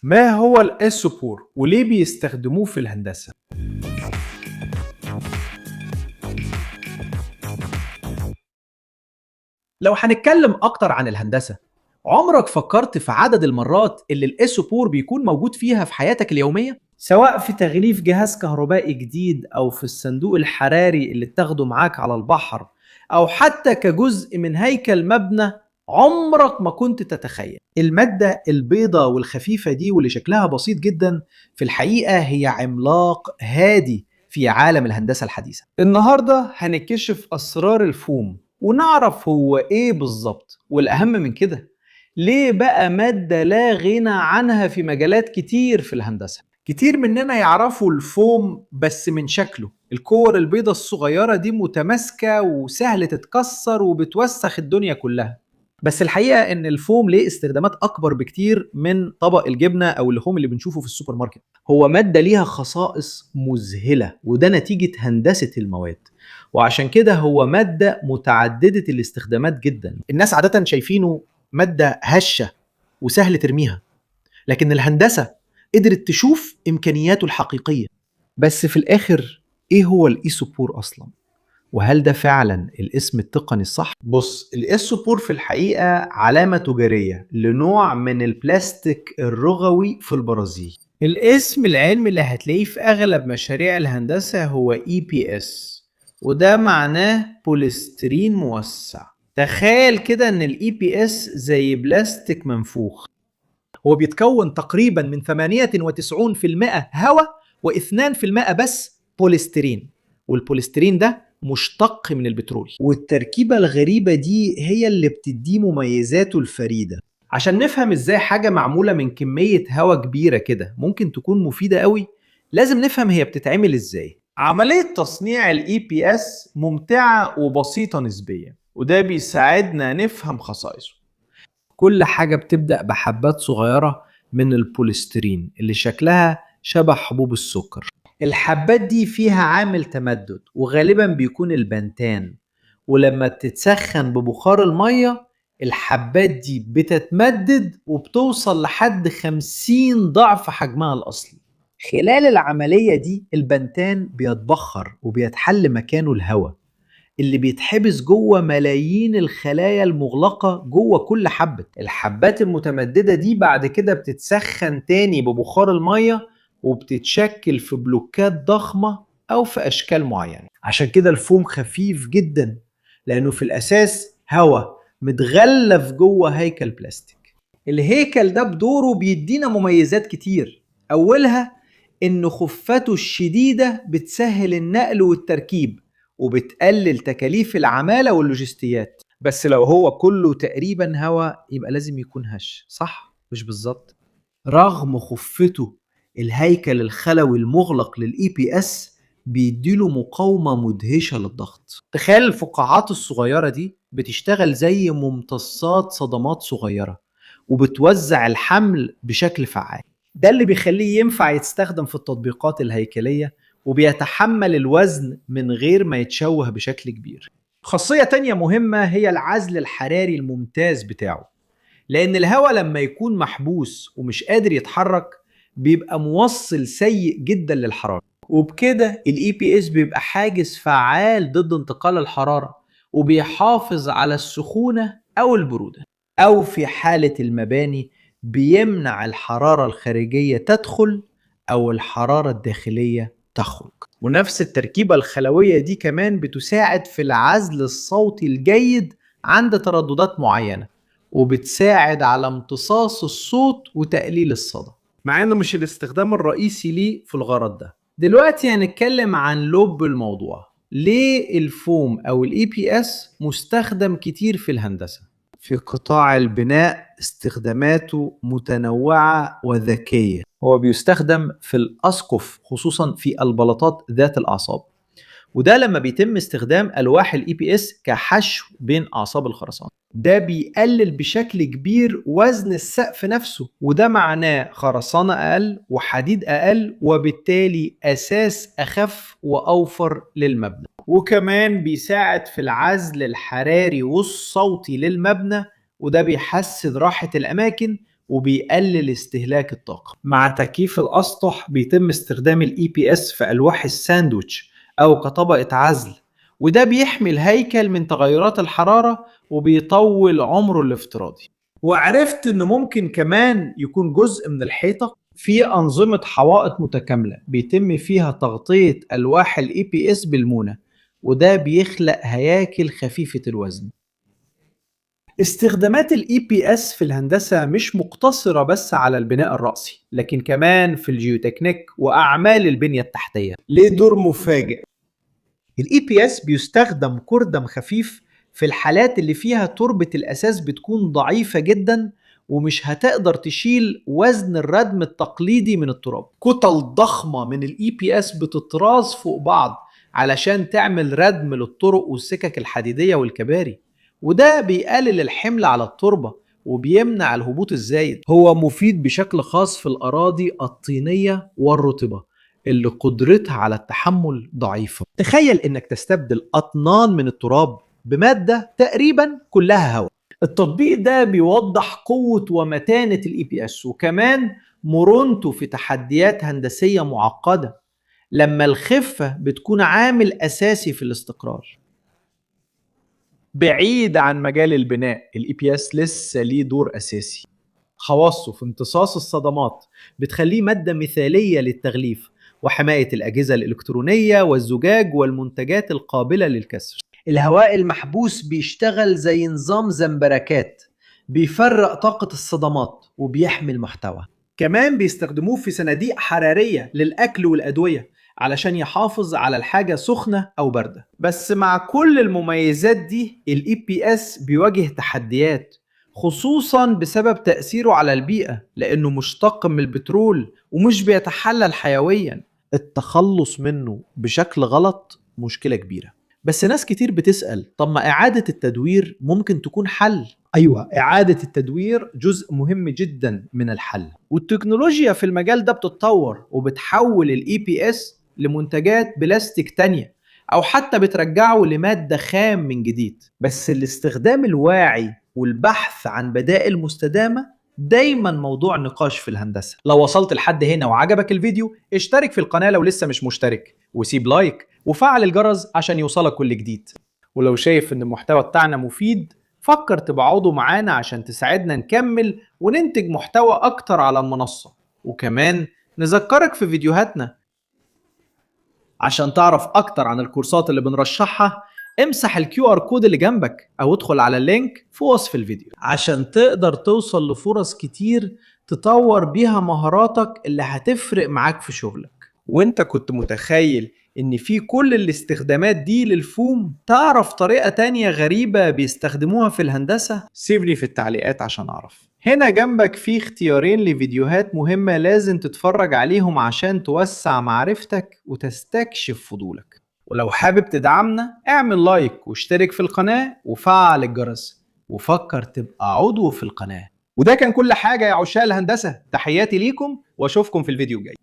ما هو الإيسوبور وليه بيستخدموه في الهندسة؟ لو هنتكلم أكتر عن الهندسة، عمرك فكرت في عدد المرات اللي الإيسوبور بيكون موجود فيها في حياتك اليومية؟ سواء في تغليف جهاز كهربائي جديد، أو في الصندوق الحراري اللي بتاخده معاك على البحر، أو حتى كجزء من هيكل مبنى عمرك ما كنت تتخيل. المادة البيضة والخفيفة دي واللي شكلها بسيط جدا، في الحقيقة هي عملاق هادي في عالم الهندسة الحديثة. النهاردة هنكشف أسرار الفوم ونعرف هو إيه بالظبط، والأهم من كده ليه بقى مادة لا غنى عنها في مجالات كتير في الهندسة. كتير مننا يعرفوا الفوم بس من شكله، الكور البيضة الصغيرة دي متماسكة وسهل تتكسر وبتوسخ الدنيا كلها، بس الحقيقة إن الفوم ليه استخدامات أكبر بكتير من طبق الجبنة أو اللحوم اللي بنشوفه في السوبر ماركت. هو مادة ليها خصائص مذهلة، وده نتيجة هندسة المواد، وعشان كده هو مادة متعددة الاستخدامات جدا. الناس عادة شايفينه مادة هشة وسهل ترميها، لكن الهندسة قدرت تشوف إمكانياته الحقيقية. بس في الآخر إيه هو الإيسوبور أصلاً؟ وهل ده فعلا الاسم التقني الصح؟ بص، الإيسوبور في الحقيقة علامة تجارية لنوع من البلاستيك الرغوي في البرازيل. الاسم العلمي اللي هتلاقيه في أغلب مشاريع الهندسة هو EPS، وده معناه بوليسترين موسع. تخيل كده ان ال EPS زي بلاستيك منفوخ. هو بيتكون تقريبا من 98% هواء و2% بس بوليسترين، والبوليسترين ده مشتق من البترول. والتركيبة الغريبة دي هي اللي بتديه مميزاته الفريدة. عشان نفهم ازاي حاجة معمولة من كمية هواء كبيرة كده ممكن تكون مفيدة قوي، لازم نفهم هي بتتعمل ازاي. عملية تصنيع ال EPS ممتعة وبسيطة نسبيا، وده بيساعدنا نفهم خصائصه. كل حاجة بتبدأ بحبات صغيرة من البوليسترين اللي شكلها شبه حبوب السكر. الحبات دي فيها عامل تمدد، وغالبا بيكون البنتان، ولما بتتسخن ببخار المية الحبات دي بتتمدد وبتوصل لحد 50 ضعف حجمها الأصلي. خلال العملية دي البنتان بيتبخر وبيتحل مكانه الهواء اللي بيتحبس جوه ملايين الخلايا المغلقة جوه كل حبة. الحبات المتمددة دي بعد كده بتتسخن تاني ببخار المية وبتتشكل في بلوكات ضخمة أو في أشكال معينة. عشان كده الفوم خفيف جدا، لأنه في الأساس هواء متغلف جوه هيكل بلاستيك. الهيكل ده بدوره بيدينا مميزات كتير، أولها إن خفته الشديدة بتسهل النقل والتركيب وبتقلل تكاليف العمالة واللوجستيات. بس لو هو كله تقريبا هواء يبقى لازم يكون هش، صح؟ مش بالظبط. رغم خفته، الهيكل الخلوي المغلق لل EPS بيديله مقاومة مدهشة للضغط. تخيل الفقاعات الصغيرة دي بتشتغل زي ممتصات صدمات صغيرة وبتوزع الحمل بشكل فعال. ده اللي بيخليه ينفع يتستخدم في التطبيقات الهيكلية وبيتحمل الوزن من غير ما يتشوه بشكل كبير. خاصية تانية مهمة هي العزل الحراري الممتاز بتاعه، لأن الهواء لما يكون محبوس ومش قادر يتحرك بيبقى موصل سيء جدا للحرارة، وبكده ال EPS بيبقى حاجز فعال ضد انتقال الحرارة وبيحافظ على السخونة أو البرودة، أو في حالة المباني بيمنع الحرارة الخارجية تدخل أو الحرارة الداخلية تخرج. ونفس التركيبة الخلوية دي كمان بتساعد في العزل الصوتي الجيد عند ترددات معينة، وبتساعد على امتصاص الصوت وتقليل الصدى، مع انه مش الاستخدام الرئيسي ليه في الغرض ده. دلوقتي هنتكلم عن لب الموضوع، ليه الفوم او ال EPS مستخدم كتير في الهندسة؟ في قطاع البناء استخداماته متنوعة وذكية. هو بيستخدم في الأسقف، خصوصا في البلاطات ذات الأعصاب، وده لما بيتم استخدام ألواح ال EPS كحشو بين أعصاب الخرسانة. ده بيقلل بشكل كبير وزن السقف نفسه، وده معناه خرسانة أقل وحديد أقل، وبالتالي أساس أخف وأوفر للمبنى. وكمان بيساعد في العزل الحراري والصوتي للمبنى، وده بيحسن راحة الأماكن وبيقلل استهلاك الطاقة. مع تكييف الأسطح بيتم استخدام ال EPS في ألواح الساندويتش أو كطبقة عزل، وده بيحمي الهيكل من تغيرات الحرارة وبيطول عمره الافتراضي. وعرفت إنه ممكن كمان يكون جزء من الحيطة في أنظمة حوائط متكاملة بيتم فيها تغطية ألواح ال EPS بالمونة، وده بيخلق هياكل خفيفة الوزن. استخدامات ال EPS في الهندسة مش مقتصرة بس على البناء الرأسي، لكن كمان في الجيوتكنيك وأعمال البنية التحتية. ليه دور مفاجئ؟ ال EPS بيستخدم كردم خفيف في الحالات اللي فيها تربة الأساس بتكون ضعيفة جدا ومش هتقدر تشيل وزن الردم التقليدي من التراب. كتل ضخمة من ال EPS بتتراص فوق بعض علشان تعمل ردم للطرق والسكك الحديدية والكباري، وده بيقلل الحمل على التربة وبيمنع الهبوط الزايد. هو مفيد بشكل خاص في الأراضي الطينية والرطبة اللي قدرتها على التحمل ضعيفة. تخيل إنك تستبدل أطنان من التراب بمادة تقريبا كلها هواء. التطبيق ده بيوضح قوة ومتانة ال EPS وكمان مرونته في تحديات هندسية معقدة لما الخفة بتكون عامل أساسي في الاستقرار. بعيد عن مجال البناء، ال EPS لسه ليه دور أساسي. خواصه في امتصاص الصدمات بتخليه مادة مثالية للتغليف وحماية الأجهزة الإلكترونية والزجاج والمنتجات القابلة للكسر. الهواء المحبوس بيشتغل زي نظام زنبركات، بيفرق طاقة الصدمات وبيحمي المحتوى. كمان بيستخدموه في صناديق حرارية للأكل والأدوية علشان يحافظ على الحاجة سخنة أو باردة. بس مع كل المميزات دي ال EPS بيواجه تحديات، خصوصا بسبب تأثيره على البيئة لأنه مشتق من البترول ومش بيتحلل حيويا. التخلص منه بشكل غلط مشكلة كبيرة. بس ناس كتير بتسأل، طب ما إعادة التدوير ممكن تكون حل؟ أيوة، إعادة التدوير جزء مهم جدا من الحل، والتكنولوجيا في المجال ده بتتطور وبتحول ال EPS لمنتجات بلاستيك تانية أو حتى بترجعه لمادة خام من جديد. بس الاستخدام الواعي والبحث عن بدائل مستدامة دايما موضوع نقاش في الهندسة. لو وصلت لحد هنا وعجبك الفيديو اشترك في القناة لو لسه مش مشترك، وسيب لايك وفعل الجرس عشان يوصلك كل جديد. ولو شايف ان المحتوى بتاعنا مفيد فكر تبقى عضو معانا عشان تساعدنا نكمل وننتج محتوى اكتر على المنصة، وكمان نذكرك في فيديوهاتنا عشان تعرف اكتر عن الكورسات اللي بنرشحها. امسح ال QR code اللي جنبك او ادخل على ال link في وصف الفيديو عشان تقدر توصل لفرص كتير تطور بيها مهاراتك اللي هتفرق معاك في شغلك. وانت كنت متخيل ان في كل الاستخدامات دي للفوم؟ تعرف طريقة تانية غريبة بيستخدموها في الهندسة؟ سيب لي في التعليقات عشان اعرف. هنا جنبك في اختيارين لفيديوهات مهمة لازم تتفرج عليهم عشان توسع معرفتك وتستكشف فضولك. ولو حابب تدعمنا اعمل لايك واشترك في القناة وفعل الجرس، وفكر تبقى عضو في القناة. وده كان كل حاجة يا عشاق الهندسة. تحياتي ليكم واشوفكم في الفيديو الجاي.